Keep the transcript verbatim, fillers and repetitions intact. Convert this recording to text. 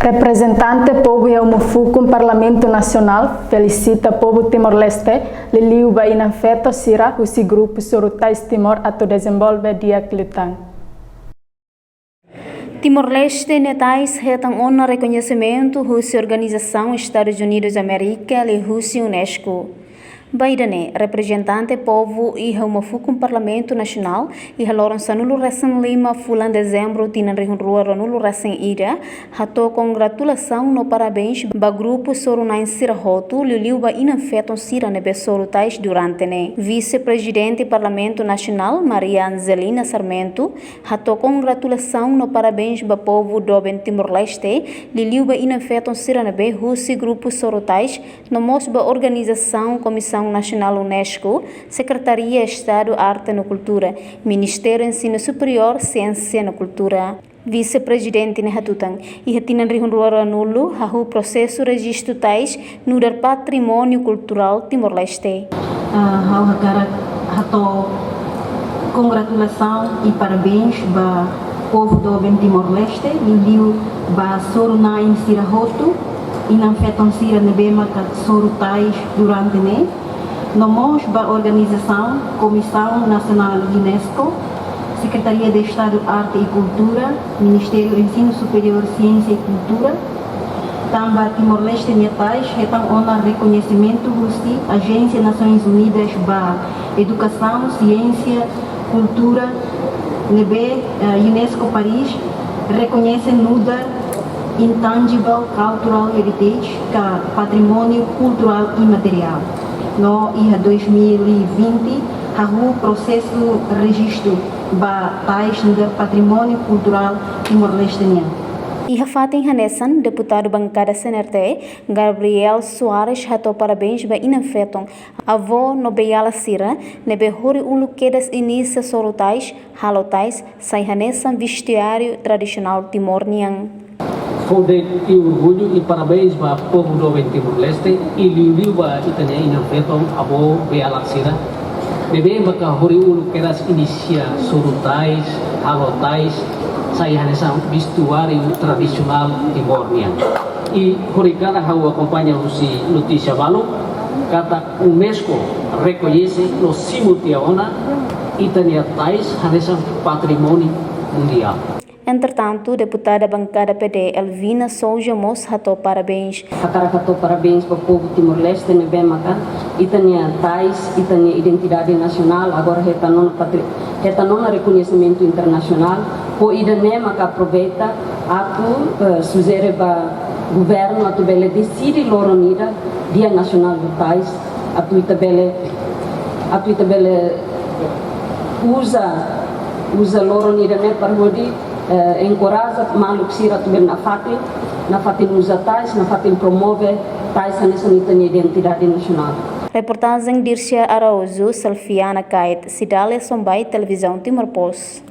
Reprezentante povu iha Uma Fukun Parlamentu Nasionál felisita povu Timor-Leste, liuliu ba inan-feton sira husi grupu Soru Tais Timor atu dezenvolve di'ak liután. Timor-Leste nia tais hetan ona rekoñesimentu husi Organizasaun Estadus Unidus Amérika liuhusi UNESCO. Ba ida-ne'e, reprezentante povu iha Uma Fukun Parlamentu Nasionál, iha loron sanulu-resin-lima fulan Dezembru tinan rihun rua ruanulu-resin-ida, hato'o kongratulasaun no parabéns ba grupu Soru Na'in sira hotu, liuliu ba inan-feton sira ne'ebé soru tais durante ne'e. Vise-Prezidente Parlamentu Nasionál, Maria Angelina Sarmento, hato'o kongratulasaun no parabéns ba povu doben Timor-Leste, liuliu ba inan-feton sira ne'ebé husi grupu soru tais, no mós ba organizasaun Komisaun Nasionál UNESCO, Sekretaria Estadu Arte no Kultura, Ministériu Ensinu Superiór, Siénsia no Kultura. Vise-Prezidente ne'e hatutan, iha tinan rihun rua ruanulu, hahú prosesu rejistu tais nu'udar patrimóniu kulturál Timor-Leste. Ah, ha'u hakarak hato'o kongratulasaun i parabéns ba povu doben Timor-Leste, liuliu ba soru na'in sira hotu, inan-feton sira ne'ebé maka soru tais durante ne'e, no mós ba organizasaun Komisaun Nasionál UNESCO, Sekretaria de Estadu Arte e Kultura, Ministériu Ensinu Superiór, Siénsia i Kultura, tanba Timor-Leste nia tais hetan ona rekoñesimentu husi Ajénsia Nasoins Unidas ba Edukasaun, Siénsia, Kultura, ne'ebé, eh, UNESCO Paris rekoñese nu'udar Intangible Cultural Heritage, ka patrimóniu kulturál imateriál. No iha dois mil e vinte, hahú prosesu rejistu ba tais nu'udar patrimóniu kulturál Timor-Leste nian. Iha fatin hanesan, Deputadu Bankada C N R T, Gabriel Soares hato'o parabéns ba inan-feton, avó no beiala sira ne'ebé hori uluk kedas inisia soru tais, halo tais, sai hanesan vestuáriu tradisionál Timor nian. Fó de'it orgullu i parabéns ba povu doben Timor-Leste i liuliu ba ita-nia inan-feton, avó, beiala sira ne'ebé maka hori uluk kedas inisia soru tais, halo tais, sai hanesan vestuáriu tradisionál Timor nian. I horikalan ha'u akompaña husi notísia balu katak UNESCO rekoñese no simu tiha ona ita-nia tais hanesan patrimóniu mundiál. Entretantu, Deputada Bankada P D, Elvina Sousa mós hato'o parabéns. Hakarak hato'o parabéns ba povu Timor-Leste ne'ebé maka ita-nia tais, ita-nia identidade nasionál, agora hetan ona patri-, hetan ona rekoñesimentu internasionál. Ho ida-ne'e maka aproveita atu, eh, sujere ba governu atu bele deside loron ida Dia Nasionál do Tais, atu ita bele, atu ita bele uza, uza loron ida-ne'e para hodi, eh, enkoraja maluk sira atu bele nafatin, nafatin uza tais, nafatin promove tais hanesan ita-nia identidade nasionál. Reportajen Dircia Araújo, Selfiana Kait, Cidália Sombay, Televizaun Timor Post.